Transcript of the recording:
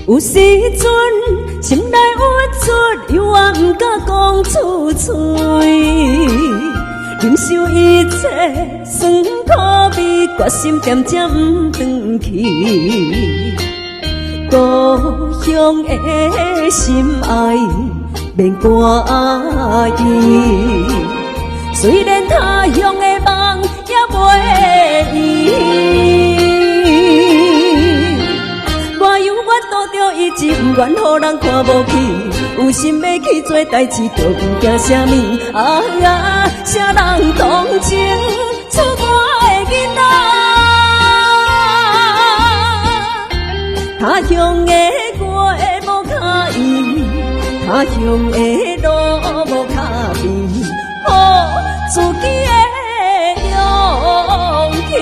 有時陣心內鬱卒，猶嘛毋敢講出喙，忍受一切酸苦味，決心漸漸毋轉去。故鄉的心愛免掛意，雖然他鄉的夢也袂圓。我猶原拄著伊，只毋願予人看無起，有心欲去做代誌，就毋驚啥物。啊啊，啥人同情出外的囡仔？他鄉的月無跤伊，他鄉的路無跤邊，予自己的勇氣。